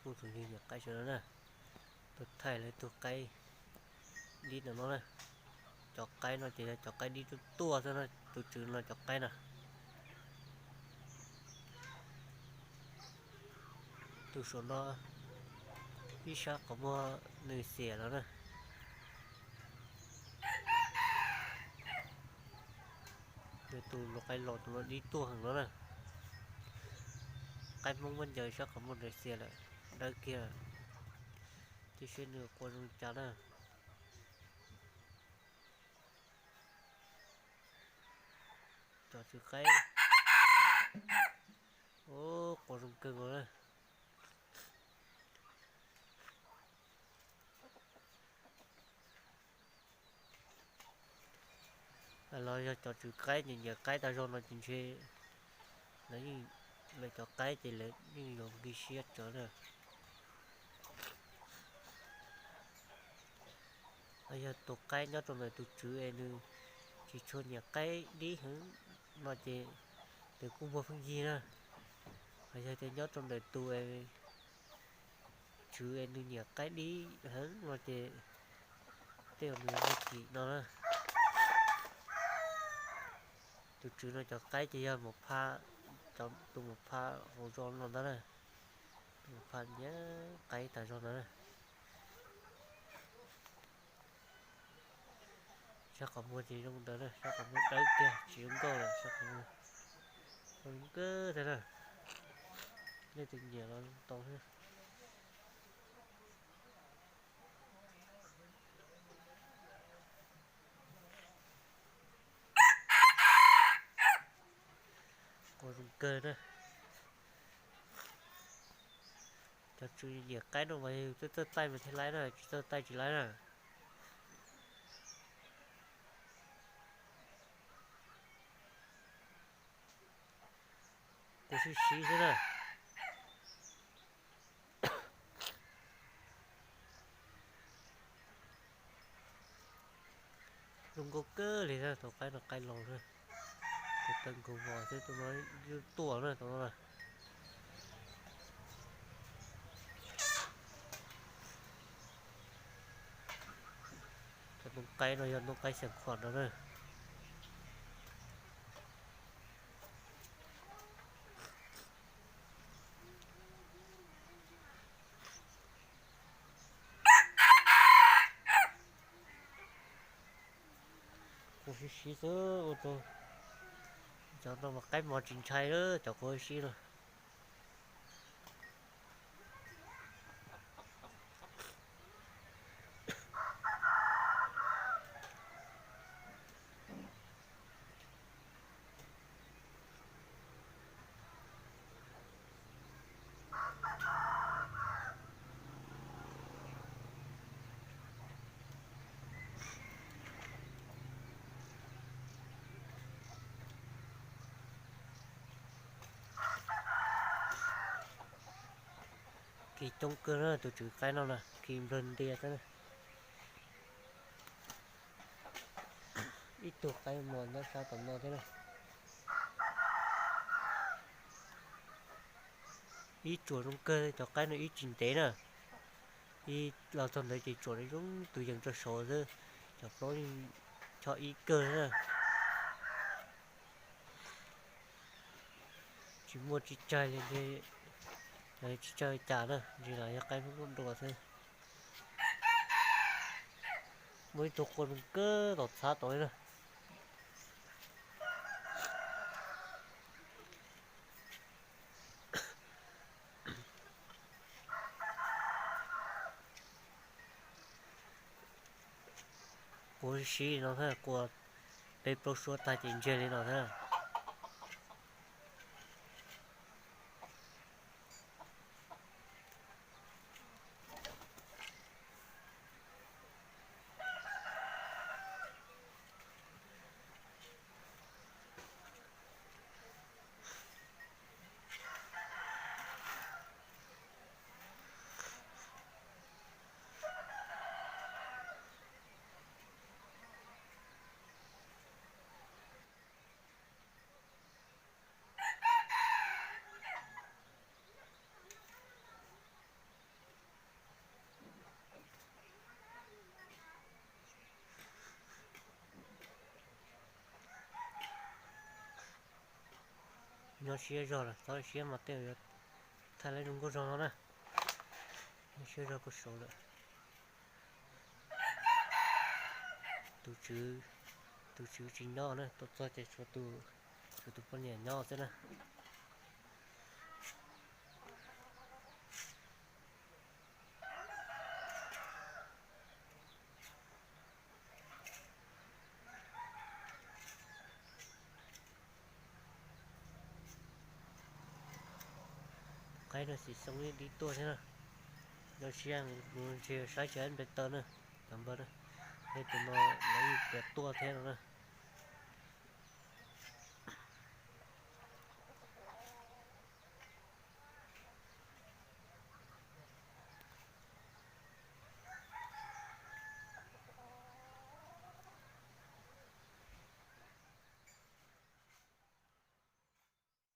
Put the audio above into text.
Kuj tus yawg nyiam qaib sawv daws na, tuaj thaij lawv tus qaib dib no no na. Cov qaib no ces yog cov qaib dib tuaj tuaj xwb na, tus tswv no cov qaib na. Tus saum no ib sab qhov muag nws xiam los na. Yog tus lau qaib los tus no dib tuaj heev no na. Qaib Hmoob muab ncaws sab qhov muag nws xiam lawm, dawb kiag lawm. Cia seb nws quas zoo cas na. Cov tswv qaib, quas zoo kawg nkaus na. Los yog cov tswv qaib ces nyiam qaib tag zog no ces ntshe lawv yeej, lawv cov qaib ces lawv yeej yuav nqi siab tsawv na. Yog tus qaib nyob rau ntawm tus tswv es nws tsis tshua nyiam qaib dib heev no ces nws kuj muaj pheej yig na. Yog tias nyob rau ntawm tus tswv es nws nyiam qaib dib heev no ces tej zaum nws muaj kim no na. Tus tswv no cov qaib ces yog maum phaj, cov tus maum phaj hauv zos no ntag na. Tus maum phaj nyiam qaib tas zog ntag na. Sab qhov muag ces zoo ntawd na, sab qhov muag dawb kiag tsis zoo nkauj lawm, sab qhov muag zoo kawg thiab na. Leej twg nyiam los tau thiab. Quas zoo kawg na. Cov tswv nyiam qaib no mas yus txawj txawj taij mas thiaj laib na, tsis txawj taij tsis laib na. Quas sib sib xwb na. Zoo nkauj kawg li na, tus qaib no qaib laus na. Tus tawv nkaus vos xwb, tus no yeej tuaj na, tus no na. Cov ntoo qaib no yog ntoo qaib xeem khuam no na. Quas sib sib xwb ua rau cov no mas qaib mos tsis ntshai lawm, cov quas sib sib no. Khi coob kawg na, tus tswv qaib no na, khi nplawg ntias xwb na. Ib tug qaib mos nyob sab tom no thiab na. Ib tsuam zoo kawg, cov qaib no ib tsis ntev na. Ib los txog ntawd ces tsuam zoo tus yees rau saud xwb. Cov plaub yeej choj ib kawg na. Tsis muaj tsis tsaig li, tsis tsaig cas na, ntsis los yog qaib Hmoob dua xwb. Muaj ib tug quas zoo kawg tom txhab tod li na. Quas sib sib no thiab, quas peb plaub suab tag ces ntsiag li no thiab. Nyob siab zog lawm, txhob siab mas tej yuav thaij lawv zoo nkauj zog no na. Nyob siab zog kuj saud lawm. Tus tswv, tus tswv tsis nyob na, tuaj txog ces tshuav tus, tshuav tus poj niam nyob xwb na. Qaib no xim xoo ib dim tuaj thiab na. Nyob siab, ntshe saib tsis npe taw na, cov npawg na. Tej tus no lawv yeej tias tuaj thiab no na.